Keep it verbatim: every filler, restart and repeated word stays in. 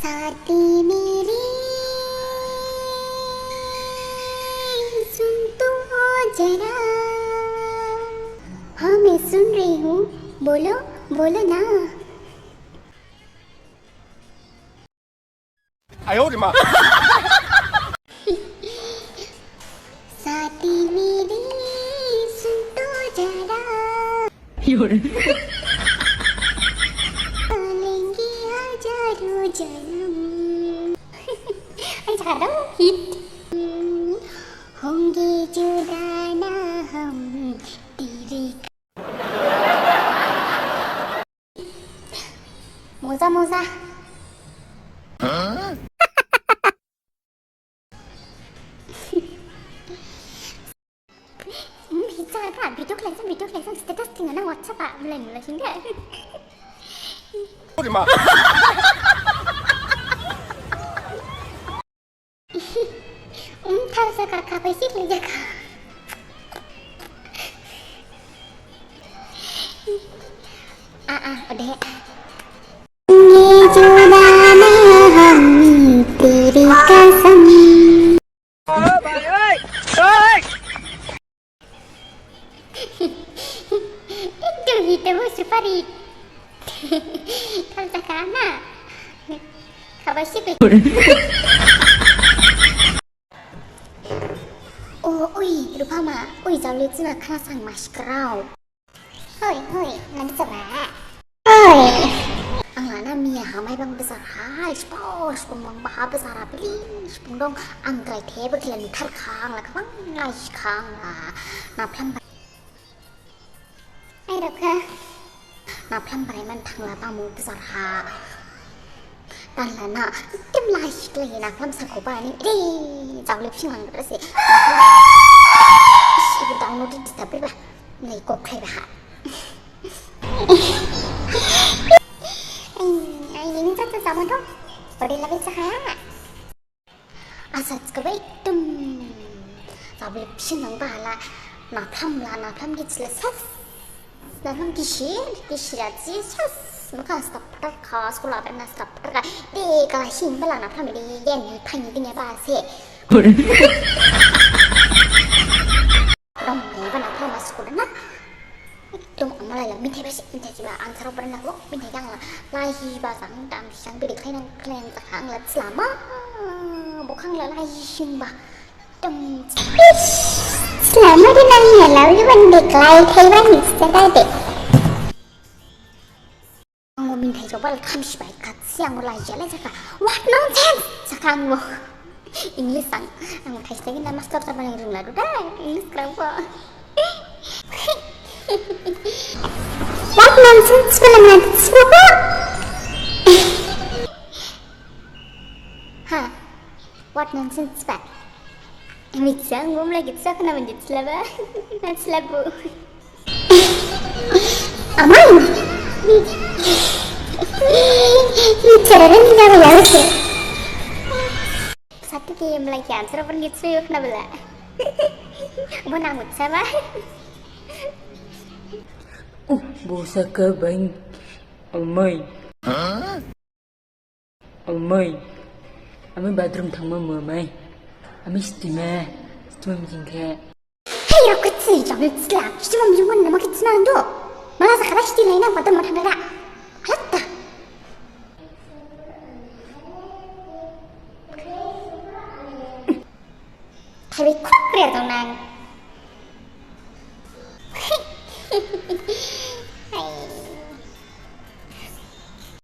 साथी मेरे, सुन तो जरा। हाँ, मैं सुन रही हूँ, बोलो, बोलो ना। 哎呦我的妈！ साथी मेरे, सुन तो जरा। 有人。 लेंगे हजारों जन्म। अरे ज्यादा हिट। होंगे जुदा ना हम तेरे। मोजा मोजा। Bisa ka video khlaisang, video khlaisang, status tingana WhatsApp a mulai mulai singga. 我的妈！ Um, tharsa ka khabai sik lejaka. Ah, ah, udah. ये जुदा ना हम तेरी कसम। Itu hita ho supari. Tharsa ka na. Khabai sik. O, oi, Rupama, oi, Jauli, jima khnasang masi grao. Hoi, hoi, nadi jaba? Hoi. Ang lana miya ha Maibang bazar ha, sipos, sipos bang baha bazar ha, bili, sipos dong, ang grai theba khila nuthar kha, ang la khabang lai kha, ang la, naphlam ba-, ai, Rupka. Naphlam brai man thangla bamu bazar ha. Tanla na, tim lai siklai naphlam sakho ba ni, re, Jauli bising lang dra se. Naphlam, ish, ibu dang no di disturb ba. Nai kok khai ba ha. Ai, ai, ini satu sama dong. Body level saha. Asa chikaba ekdom Jauli bising nang ba la, naphlam la, naphlam gisi la sas, naphlam gisi, gisi la si sas, mukha stap phatar kha, school la na stap phatar kha, de kala hin ba la naphlam de yen ni phaini ding ya ba se. Dong ne ba naphlam ma school na. Ekdom amalai la mithai ba si, mithai si ba, ang sarao pran la bo, mithai kang la, lai hi ba sang, dam sang, bidi khlainang, khlainang, sakang la, slama, bo kang la, lai hi sing ba, dam. Slama de nang ya, lau yu ban de, klai thai ban ni, sa da de. Ang bo minthai jok ba la khamsi bai khat si ang bo lai jala jaka. What nonsense! Jaka ang bo. English ang, ang bo thaisi lagi na master jaba nang rung la du da, English grao bo. What nonsense ba la ngan si bo. Ha? What nonsense ba? Mitsa, ang bo mlai gitsa khna manjit slaba. Nat slabo. Amai. Mitsa rara ni jaba ya se. Satu ke mlai ke answer pun gitsa yok na bela. Bo nang mitsa ba. Uh, bo saka bang. Amai. Amai, amai bathroom thangma mo amai. Amai stima, stima mijing khe. Hei, rok kutsi, jam sila, stima mijing mo nama kutsi nang do. Mala sakara siti laina bathroom ma thangda. Halatta. Thabi khuk ria dong nang. Hai.